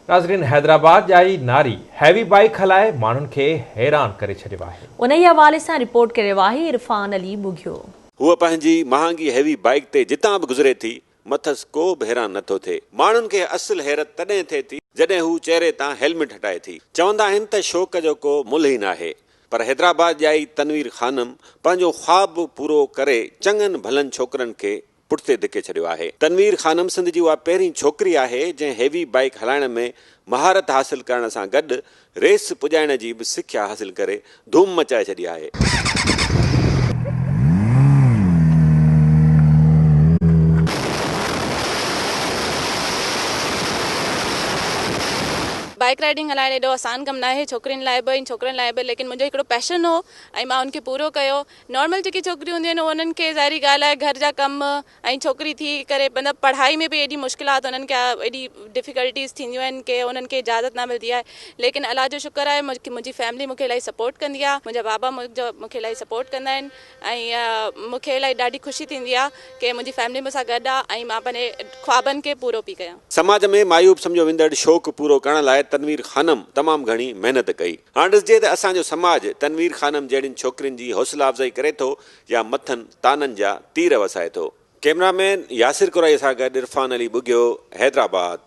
ناظرين حيدرآباد ڄائي ناري heavy bike هلائي ماڻهن کي حيران ڪري ڇڏيو آهي. انهي حوالي سان رپورٽ ڪري رهيو آهي عرفان علي ٻگهيو. هوء پنهنجي مهانگي هيوي بائيڪ تي جتان به گذري ٿي، مٿس ڪو به حيران نٿو ٿئي. ماڻهن کي اصل حيرت تڏهن ٿئي ٿي، جڏهن هوء چهري تان هيلمٽ هٽائي ٿي. چوندا آهن ته شوق جو ڪو ملهه ئي ناهي. پر حيدرآباد ڄائي تنوير خانم پنهنجو خواب پورو ڪري چڱن ڀلن ڇوڪرن کي پٺتي ڌڪي ڇڏيو آهي. تنوير خانم سنڌ جي اها پهرين ڇوڪري آهي جنهن هيوي بائيڪ هلائڻ ۾ مهارت حاصل ڪرڻ سان گڏ ريس پڄائڻ جي به سکيا حاصل ڪري ڌوم مچائي ڇڏي آهي. بائيڪ رائيڊنگ هلائڻ ايڏو آسان ڪم ناهي ڇوڪرين لاء به ۽ ڇوڪرن لاء به ليڪن منهنجو هڪڙو پيشن هو ۽ مان ان کي پورو ڪيو نارمل جيڪي ڇوڪريون هونديون آهن انهن کي ظاهري ڳالهه آهي گهر جا ڪم ۽ ڇوڪري ٿي ڪري مطلب پڙهائي ۾ به ايڏي مشڪلات انهن کي ايڏي ڊفيڪلٽيز ٿينديون آهن ڪي انهن کي اجازت نه ملدي آهي ليڪن الله جو شڪر آهي منهنجي فيملي مونکي الاهي سپورٽ ڪندي آهي منهنجا بابا منهنجو مونکي الاهي سپورٽ ڪندا آهن ۽ مونکي الاهي ڏاڍي خوشي ٿيندي آهي ڪي منهنجي فيملي مون سان گڏ آهي ۽ مان پنهنجي خوابن کي پورو پي ڪيان. سماج ۾ معيوب سمجهيو ويندڙ شوق پورو ڪرڻ لاء تنوير خانم تمام گهڻي محنت ڪئي. هاڻ ڏسجي ته اسان جو سماج تنوير خانم جهڙين ڇوڪرين جي حوصلا افزائي ڪري ٿو يا مٿن طعنن جا تير وسائي ٿو. ڪئميرا مين ياسر ڪورائي سان گڏ عرفان علي ٻگهيو، حيدرآباد.